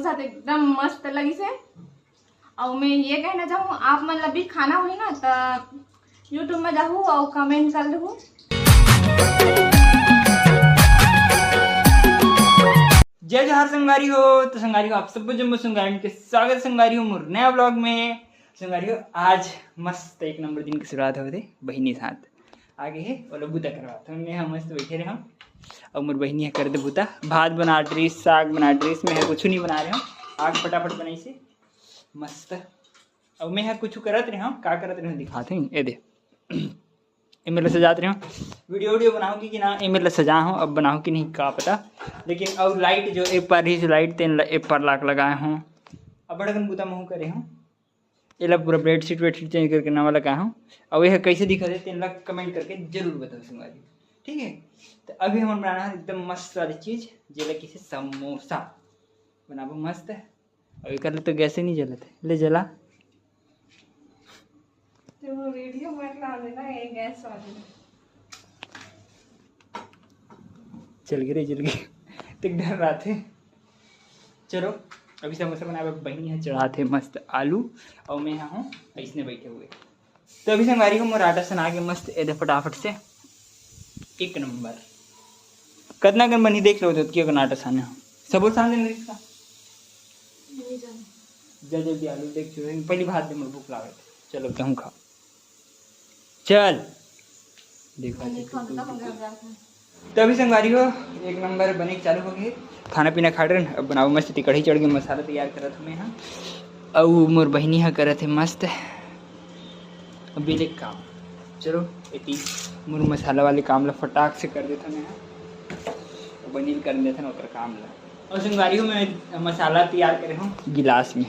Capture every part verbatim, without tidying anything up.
साथ एकदम मस्त लगिस हे। अउ मैं ये कहना चाहूँ, आप मन ला भी खाना होही ना, त YouTube में जाहू अउ comment कर लहू। जय जोहार संगवारी हो। तो संगवारी हो, आप सब जम्मो संगवारी के स्वागत संगवारी हो मोर नया vlog में। संगवारी हो, आज मस्त एक नंबर दिन की शुरुआत होत हे बहिनी साथ। आगे हे, ओला बूता करवात हन। मैं ह मस्त बइठे रेहेंव। अउ मोर बहिनी ह कर दे बूता, भात बनात रहिस, साग बनात रहिस, मैं ह कुछु नइ बना रेहेंव। आग फटाफट बनाइस हे, मस्त। अउ मैं ह कुछु करत रेहेंव, का करत रेहेंव दिखात हँव। ए दे, ए मेर ला सजात रेहेंव। Video video बनाहूँ कि ना, ए मेर ला सजाहूँ, अब बनाहूँ कि नहीं का पता। लेकिन अउ light जो ए पार रहिस light, तेन ला ए पार लाके लगाए हँव। अब्बड़ अकन बूता महूँ करे हँव। एला पूरा bedsheet वेडशीट change करके नवा लगाए हँव। अउ एह कइसे दिखत हे, तेन ला comment करके जरूर बताहू संगवारी, ठीक हे। त अभी हमन बनाना हे एकदम मस्त वाली चीज, जेला कहिथे समोसा। बनाबो मस्त। अउ एकर ले तो गैसे नइ जलत हे, ले जला। ते वो video मत ला देना, ये गैस वाली। चल गे रे, जल गे। तेक डर रहिथे। चलो, अभी समोसा बनाबे। बहिनी ह चढ़ात हे मस्त आलू, अउ मैं ह हँव अइसने बइठे हुए। तो अभी संगवारी हो, मोर आटा सना गे मस्त, ए दे फटाफट से, एक नंबर। कतना कन बनही देख लो, ओतकी अकन आटा साने हँव। सबो सान देना इसका। जा जल्दी आलू देख चुके, पहली भात दे, मोर भूख लागत। चलो, गेहूँ खा। चल। देखा, तो अभी संगवारी हो, एक नंबर बने चालू हो गे। खाना पीना खा डरेन, अब बनाबो मस्त। एती कढ़ाई चढ़ गे, मसाला तैयार करत हँव मैं ह। अउ मोर बहिनी ह करत हे मस्त। अभी ले काम। चलो, एती मोर मसाला वाले काम ला फटाक से कर देथन मैं ह। बहिनी ल कर देथन ओकर काम ला। अउ संगवारी हो, मैं मसाला तैयार करे हँव गिलास में।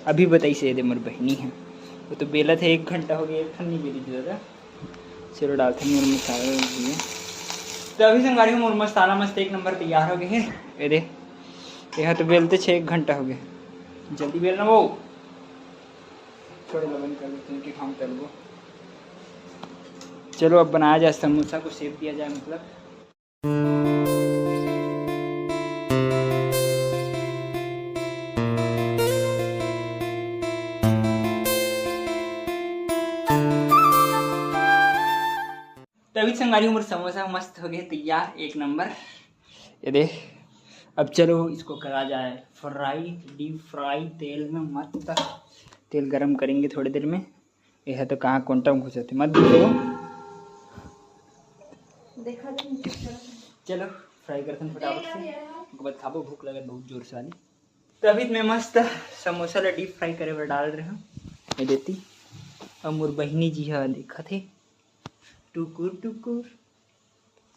अभी बताइस हे ए दे मोर बहिनी ह। वो तो बेलत हे, एक घंटा हो गे, एक ठन नइ बेली दादा। चलो, डालथन मोर मसाला डाल दिए। तो अभी संगवारी हो, मोर मसाला मस्त एक नंबर तैयार हो गे हे। ए दे, एहा तो बेलते छे एक घंटा हो गे। जल्दी बेल ना वो। छोड़े ला बंद कर देते हैं कि हम तलबो। चलो, अब बनाया जाए समोसा को, shape दिया जाए, मतलब। तभी संगवारी हो, मोर समोसा मस्त हो गे तैयार, एक नंबर। ये दे, अब चलो इसको करा जाए fry, deep fry तेल में मस्त। तेल गरम करेंगे थोड़ी देर में। ये ह तो कहाँ कोंटा में घुसत हे, मत घुसो। देखा दे, चलो fry करथन फटाफट से। ओकर बाद खाबो, भूख लगत बहुत जोर से वाली। तभी मैं मस्त समोसा ला deep fry करे बर डाल रहे हँव। ये देती, अब मोर बहिनी जी ह देखत हे टुकुर टुकुर।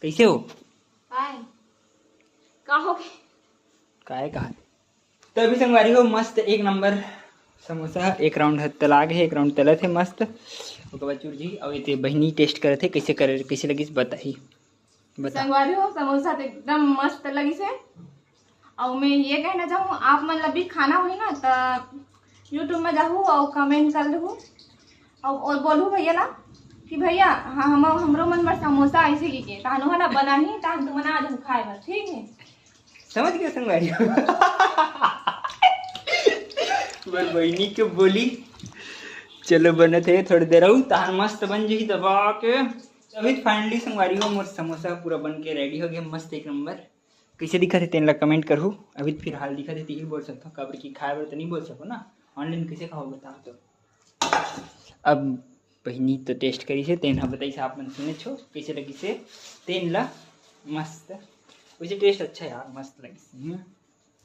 कैसे हो? काय? का हो गे? काय कहा? तो अभी संगवारी हो, मस्त एक नंबर समोसा, एक round ह तला गे हे, एक round तलत हे मस्त। ओकर बाद चुर जी, अउ एती बहिनी taste करत हे, कैसे करे, कैसे लगिस बताही। बता। संगवारी हो, समोसा तो एकदम मस्त लगिस हे। अउ मैं ये कहना चाहूँ, आप मन ला भी खाना होही ना, त YouTube में जाहू अउ comment कर लहू अउ, अउ बोलहू भैया ला कि भैया, हाँ, हम, हमरो मन बर समोसा ऐसे की के, तहान ओहा ना बनाही, तहान तुमन आ जाहू खाए बर, ठीक है? समझ गए संगवारी? मोर बहिनी के बोली, चलो बनत हे, थोड़ी देर अउ तहान मस्त बन जही दबा के। अभी finally संगवारी हो, मोर समोसा पूरा बन के ready हो गया, मस्त एक नंबर। कैसे दिखत हे तेन ला comment करहू। अभी फिलहाल दिखत हे तिही बोल सकथो, काबर कि खाए बर तो नहीं बोल सको ना, online कैसे खाओ बताओ तो। अब बहिनी तो taste करिस हे, तेन ह बताइस, आप मन सुनेच हो कैसे लगिस हे तेन ला। मस्त, वैसे taste अच्छा हे यार, मस्त लगिस हे। हम्म।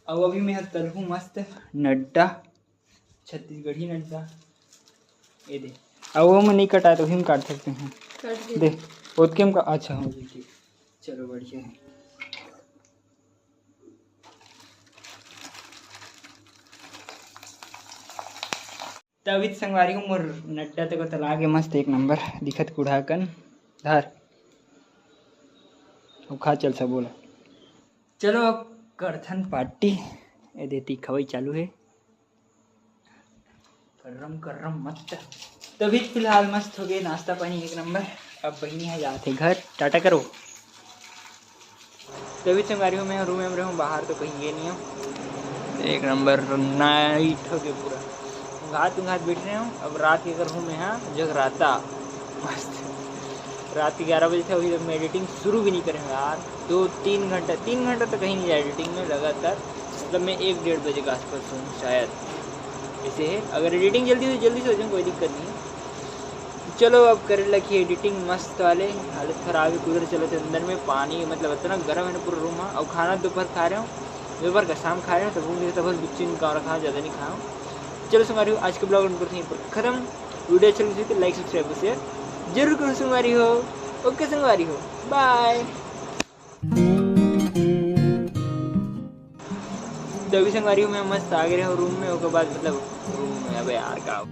अउ अभी मैं ह तलहूँ मस्त नड्डा, छत्तीसगढ़ी नड्डा। ये दे, अउ वो में नहीं कटा तो हम काट सकते हैं। कट गई। दे, ओतके में का, अच्छा हो गई, ठीक। चलो बढ़िया है। तभी तो संगवारी हो, मोर नड्डा तको तला गे मस्त एक नंबर दिखत कुढ़ा कन। धर, अब खा चल सबो ला। चलो अब करथन party। ए देती खवई चालू है, कर्रम कर्रम मस्त। तभी फिलहाल मस्त हो गए, नाश्ता पानी एक नंबर। अब बहिनी ह जात हे घर, टाटा करो। तभी संगवारी हो, मैं रूम में रहूँ, बाहर तो कहीं गए नहीं हूँ। एक नंबर नाइट हो गया पूरा। घात घात बैठ रहे हूँ। अब रात के अगर हूँ मैं यहाँ जगराता, मस्त। रात के ग्यारह बजे थे, अभी तक मैं एडिटिंग शुरू भी नहीं करे हूँ यार। दो तीन घंटा, तीन घंटा तो कहीं नहीं जाए एडिटिंग में लगातार। मतलब मैं एक डेढ़ बजे के आसपास सोऊँ शायद। ऐसे है, अगर एडिटिंग जल्दी हो, जल्दी से हो जाए, कोई दिक्कत नहीं है। चलो अब करे लगी एडिटिंग मस्त वाले। हालत खराब है, कूलर चलत है अंदर में, पानी मतलब इतना गर्म है ना पूरा रूम। हाँ, अब खाना दोपहर खा रहे हो, दोपहर का शाम खा रहे हो, तो भूख नहीं, तो बस दो तीन का और खाओ, ज़्यादा नहीं खाओ। चलो संगवारी हो, आज के ब्लॉग पर यहीं पर खत्म। वीडियो अच्छा लगे तो लाइक, सब्सक्राइब, शेयर जरूर करो संगवारी हो। ओके संगवारी हो, बाय। तो अभी संगवारी हो, मैं मस्त आ गए हो रूम में, ओकर बाद मतलब रूम में, अबे यार का